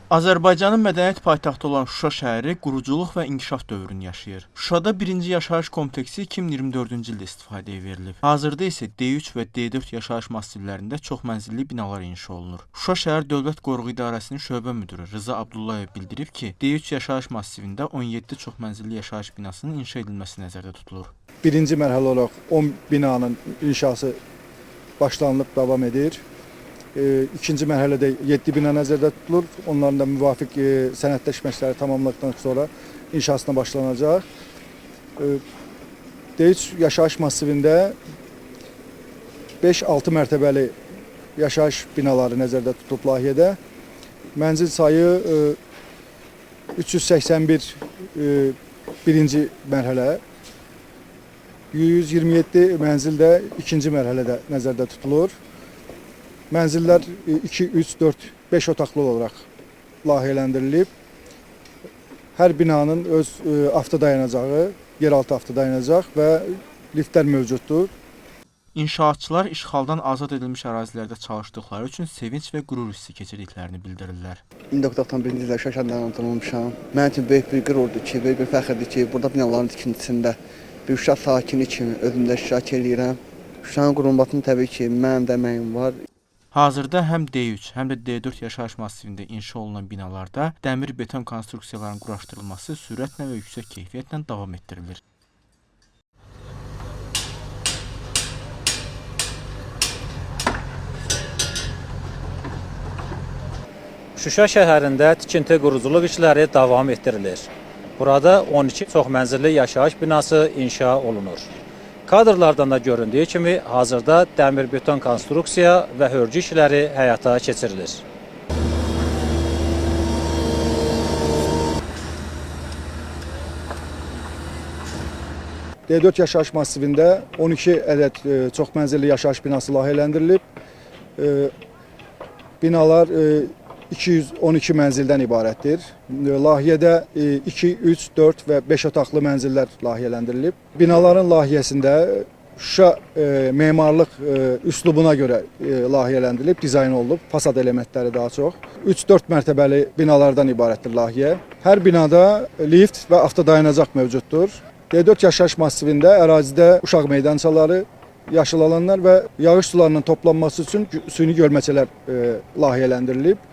Azərbaycanın mədəniyyət paytaxtı olan Şuşa şəhəri quruculuq və inkişaf dövrünü yaşayır. Şuşada birinci yaşayış kompleksi 2024-cü ildə istifadəyə verilib. Hazırda isə D3 və D4 yaşayış massivlərində çoxmənzilli binalar inşa olunur. Şuşa şəhər Dövlət Qoruğu İdarəsinin şöbə müdiri Rıza Abdullayev bildirib ki, D3 yaşayış massivində 17 çoxmənzilli yaşayış binasının inşa edilməsi nəzərdə tutulur. Birinci mərhələ olaraq 10 binanın inşası başlanılıb davam edir. İkinci mərhələdə 7 bina nəzərdə tutulur. Onların da müvafiq sənədləşmələri tamamladıqdan sonra inşasına başlanacaq. D3 yaşayış massivində 5-6 mərtəbəli yaşayış binaları nəzərdə tutulub layihədə. Mənzil sayı 381 birinci mərhələ, 127 mənzil də ikinci mərhələdə nəzərdə tutulur. Mənzillər 2, 3, 4, 5 otaqlı olaraq layihələndirilib. Hər binanın öz avtodayanacağı, yeraltı avtodayanacaq və liftlər mövcuddur. İnşaatçılar işğaldan azad edilmiş ərazilərdə çalışdıqları üçün sevinc və qürur hissi keçirdiklərini bildirirlər. 1991-ci ildə Şuşa şəhərində anadan olmuşam. Mənim üçün böyük bir qürurdur ki, böyük bir fəxrdir ki, burada binaların tikintisində bir Şuşa sakini kimi özümdə iştirak eləyirəm. Şuşanın qurulmasında təbii ki, mənim də əməyim var. Hazırda həm D3, həm də D4 yaşayış massivində inşa olunan binalarda dəmir beton konstruksiyalarının quraşdırılması sürətlə və yüksək keyfiyyətlə davam etdirilir. Şuşa şəhərində tikinti quruculuq işləri davam etdirilir. Burada 12 çoxmənzilli yaşayış binası inşa olunur. Kadrlardan da göründüyü kimi hazırda dəmir beton konstruksiya və hörgü işləri həyata keçirilir. D4 yaşayış massivində 12 ədəd çoxmənzilli yaşayış binası layihələndirilib. Binalar 212 mənzildən ibarətdir. Layihədə 2, 3, 4 və 5 otaqlı mənzillər layihələndirilib. Binaların layihəsində Şuşa memarlıq üslubuna görə layihələndirilib, dizayn olunub, fasad elementləri daha çox. 3-4 mərtəbəli binalardan ibarətdir layihə. Hər binada lift və avtodayanacaq mövcuddur. D4 yaşayış massivində ərazidə uşaq meydançaları, yaşıl alanlar və yağış sularının toplanması üçün süni gölməçələr layihələndirilib.